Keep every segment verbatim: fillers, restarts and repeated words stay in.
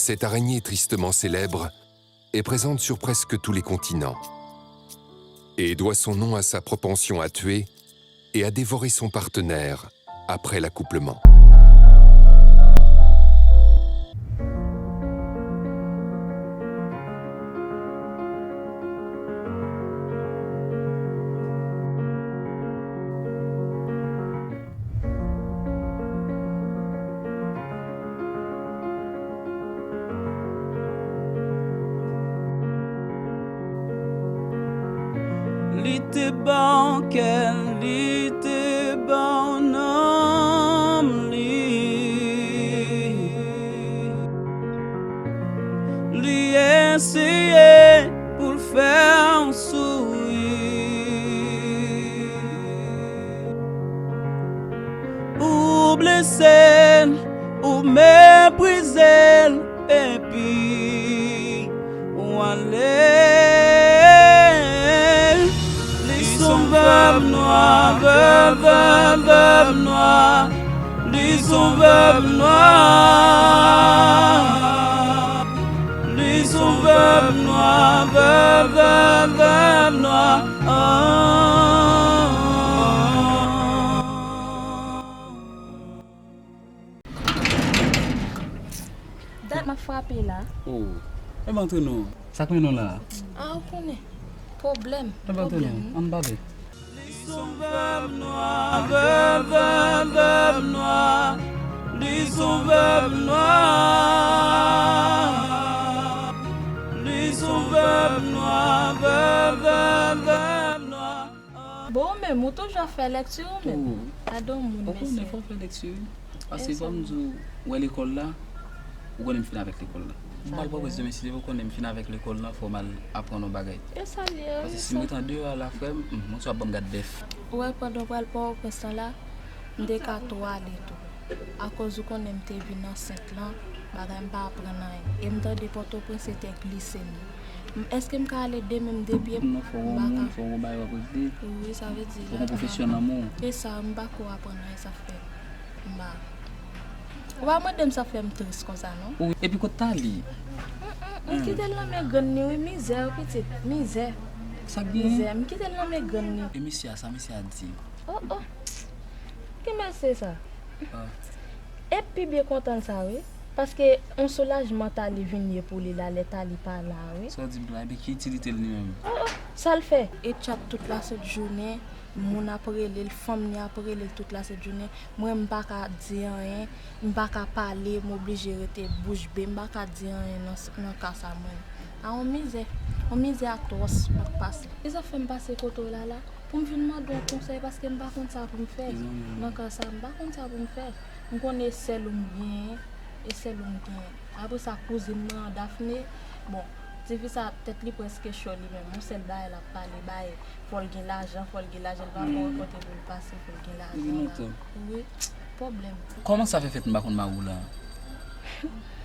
Cette araignée tristement célèbre est présente sur presque tous les continents et doit son nom à sa propension à tuer et à dévorer son partenaire après l'accouplement. Li te ba w kè l, li te ba w nanm li. Li eseye pou l fè w souri. Ou blese l, ou meprize l, epi ou ale. Li s on vèv nwa, vèv, vèv, vèv nwa. Li s on vèv nwa. Li s on vèv nwa, vèv, vèv, vèv nwa. Ah. Dat m ap frape la. Oh. Enben antre non. Sa k mennen w la a? Ah, ou konnen. Pwoblèm. Enben antre non. Ann pale. Li s on vèv nwa, vèv, vèv, vèv nwa. Li s on vèv nwa. Li s on vèv nwa, vèv, vèv, vèv nwa. Bon, ou menm, ou toujou ap fè lèkti ou menm? Ou. Gade yon moun, mesye. Ou konnen fò w fè lèkti, wi. Paske fò m di w, wè lekòl la, ou konnen m fin avèk lekòl la. M pral Pòtoprens demen, si Dye vle, ou konnen m fin avèk lekòl la, fò m al aprann yon bagay. E sa l ye, wi. Paske si m ret andeyò a la, frè m, hmm, mwen swa ban m gad bèf. Ou wè, pandan w pral Pòtoprens lan la, m te ka tou ale tou. Akoz ou konnen m te vin ansent lan, bagay m pa aprann anyen. E m tande Pòtoprens se tè glise m ye. M, èske m ka ale de men m de pye m? Non, fò w gon moun, fò w gon bagay w ap regle. Wi, sa vle di. Fò w gon pwofesyon nan men w. E sa, m pa ko aprann anyen, sa fè m pa. Ou pa mande m sa fè m tris konsa, non. Wi, epi kot Tali? Mm, mm, m kite l nan men grann li, wi, mizè, wi, pitit, mizè. Sa k genyen? Mizè, m kite l nan men grann li. E mesye a, sa mesye a di? Oh, oh. Ki mesye sa? Ah. E pi byen kontan l sa, wi. Paske yon soulajman Tali vin ye pou li la, lè Tali pa la, wi. Sa w di m la, epi ki itilite l li menm? Oh, oh, sa l fè? E tchat tout lasent jounen, moun ap rele l, fanm li ap rele l tout lasent jounen. Mwen, m pa ka di anyen, m pa ka pale, m oblije rete bouch be, m pa ka di anyen nan, nan ka sa mwen. A yon mizè, yon mizè atwòs m ap pase. E sa fè m pase kote w la la, pou m vin mande w konsèy, paske m pa konn sa pou m fè. Nan ka sa, m pa konn sa pou m fè. M konnen e sèl ou m genyen, e sèl ou m genyen. Apre sa, kouzin mwen an, Daphné, bon, tifi sa, tèt li prèske cho li menm. Yon sèl bagay l ap pale, bay, fò l gen lajan, fò l gen lajan, l pa ko wè kote pou l pase, fò l gen lajan la. Wi, pwoblèm. Kòman sa fè fèt m pa konn mari w la?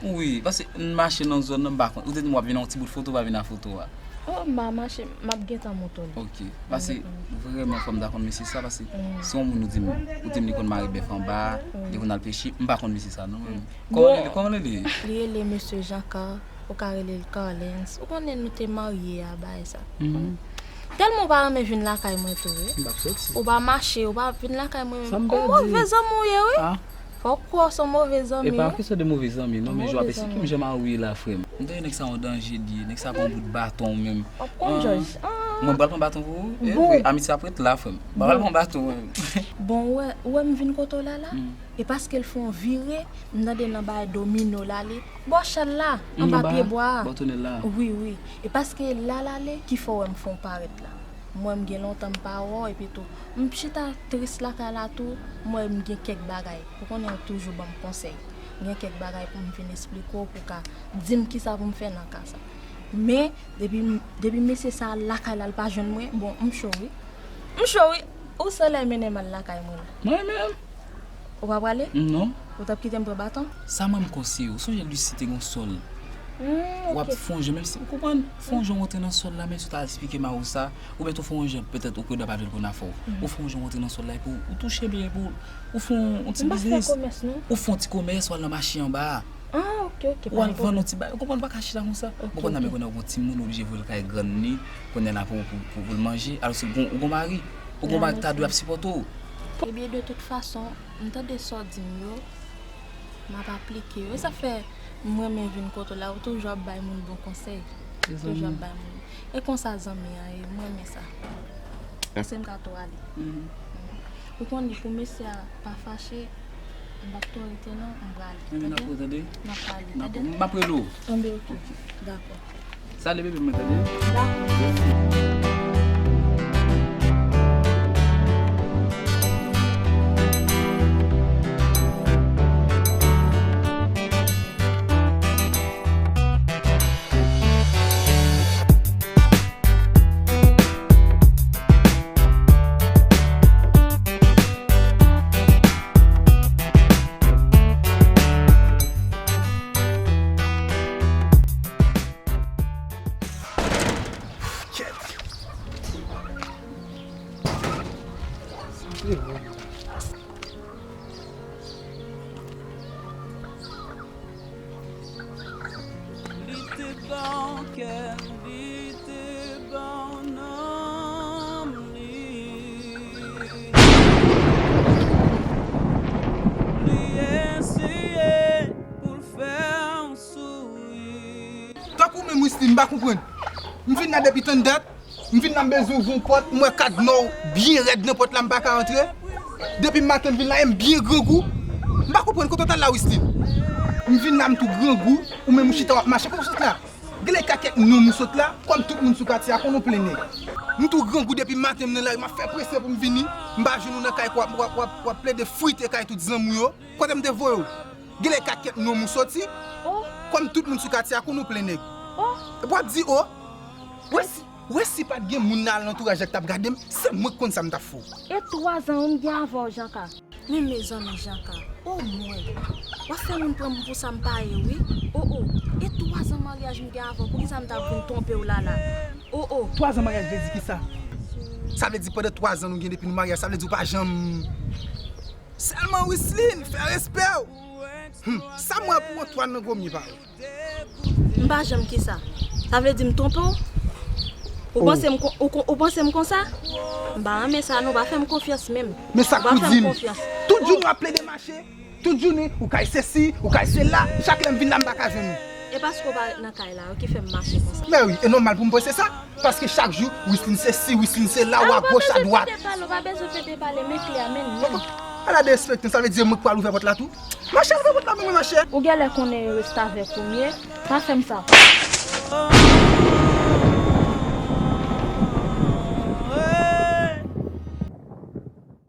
Wi, paske m mache nan zòn nan, m pa konn. Ou te di m w ap vin a yon ti bout foto, w pa vin a foto a. Oh, m pa mache, m ap gentan montre w li. Ok, paske vrèman fò m ta konn mesye sa, paske se yon moun ou di m, ou di m li konn mare bèf anba, li konn al peche, m pa konn mesye sa non, menm. Kòman li rele? Kòman li rele? Li rele mesye Jean Car, ou ka rele l Carlens. Ou konnen nou te marye a bagay sa. Tèlman ou pa renmen vin lakay mwen tou, wi. M p ap soti. Ou pa mache, ou pa vin lakay mwen menm. Sa m pèdi? Yon move zanmi w ye, wi. Ah. Fò w kwè w se yon move zanmi, wi. E pa kesyon de move zanmi, non, men jan w ap esplike m jan mari w ye la, frè m. M tande nèg sa yon danje li ye, nèg sa gon bout baton menm. W ap konn jòj. Ah. Mwen pral pran baton pou ou? E vre, amitye ap ret la, frè m. Pral pran baton menm. Bon, ou wè, ou wè m vin kote w la la? E paske l fè yon vire, m tande nan bay domino l ale. Bò chal la, anba pyebwa a. Bò tonèl la. Wi, wi. E paske la l ale, ki fè w wè m fè yon parèt la. M wè m gen lontan m pa wè w, epi tou, m chita tris lakay la tou, m wè m gen kèk bagay. Ou konnen w toujou ban m konsèy. M gen kèk bagay pou m vin esplike w, pou w ka di m kisa pou m fè nan ka sa. Men, depi, depi mesye sa al lakay la, l pa jwenn mwen, bon, m cho wi. M cho wi. Ou se lè mennen m al lakay mwen la. Mwen menm? Ou pa prale? Non. Ou t ap kite m pran baton? Sa mwen m konseye w. Sonje Lucie te gon sòl. Hmm, ok. W ap fè yon jan, menm si, ou konprann? Fè yon jan w antre nan sòl la, menm si w ta esplike mari w sa, oubyen tou fè yon jan, petèt ou kwè w pa vle l konn afè w. Ou fè yon jan w antre nan sòl la, epi w, ou touche byen, epi w, ou fè yon, yon ti biznis. M pa fè komès, non. Ou fè yon ti komès, w al nan mache anba a. Ah, ok, ok, pa gen pwoblèm. Ou al vann yon ti bagay. Ou konprann, ou pa ka chita konsa. Ok, ok. Ou konprann, nan men konnen yon timoun, ou oblije voye l kay grann li, konnen la pou, pou, pou, pou l manje. Alòske ou gon, ou gon mari. Ou gon mari ki ta dwe ap sipòte w. Ebyen, de tout fason, m tande sa w di m yo, m ap aplike yo. E sa fè m renmen vin kote w la, ou toujou ap bay moun bon konsèy. Toujou ap bay moun. E konsa zanmi an ye, m renmen sa. Panse m ka tou ale. Ou konnen pou mesye a pa fache, m p ap tou rete non, m prale. Enben, n ap prale, tande? N ap prale, tande? M ap rele w. Enben, ok. Dakò. Salye bebe mwen, tande? Dakò. Li te ba w kè l, li te ba w nanm li. Li eseye pou l fè w souri. Tankou menm Wistin, m pa konprann. M vin la depi tann dat. M vin la, m bezwen ouvri yon pòt, m wè kadna w byen rèd nan pòt la, m pa ka antre. Depi maten m vin la, e m byen grangou. M pa konprann kote w t al la, Wistin. M vin la, m tou grangou, ou menm ou chita w ap mache, kote w sot la? Genlè ka kèk nonm ou sot la, kòm tout moun sou katye a konn ou plen nèg. M tou grangou depi maten m nan lari, m ap fè prese pou m vini, m pa jwenn ou nan kay, w ap, w ap, w ap, w ap plede frite kay tout zanmi w yo. Kote m te voye w? Genlè ka kèk nonm ou soti, kòm tout moun sou katye a konn ou plen nèg. Epi w ap di, o, wè si Ou wè si pa t gen moun nan alantouraj la k t ap gade m, se mwen k konn sa m t ap fè w. E twa zan wi m gen avè w, Janka. Men mezanmi, Janka, o mwen, w ap fè moun pran m pou sa m pa ye, wi. O, o, e twa zan maryaj m gen avè w, poukisa m t ap vin twonpe w la la? O, o. Twa zan maryaj vle di kisa? Sa vle di pandan twa zan nou gen depi nou marye a, sa vle di ou pa janm Sèlman Wisline, fè respè w. Hmm, sa mwen pou Antoine nan gwo mye pa w. M pa janm kisa? Sa vle di m twonpe w? Ou panse m kon, ou kon, ou panse m konsa? M pa renmen sa non, pa fè m konfyans menm. Men sa k pou di m? Tout jounen w ap plede mache, tout jounen ou kay sesi, ou kay sela, chak lè m vin la m pa ka jwenn ou. E paske w pa ret nan kay la wi ki fè m mache konsa. Mè wi, e nòmal pou m panse sa. Paske chak jou, Wisline sesi, Wisline sela, w agoch, adwat. Ou pa bezwen pede pale, ou pa bezwen pede pale, men klè, men nèt. Ala derespektan, sa vle di mwen k pral ouvè pòt la tou? Machè, ouvè pòt la pou mwen, machè. Ou genlè konnen restavèk ou m ye, pa fè m sa.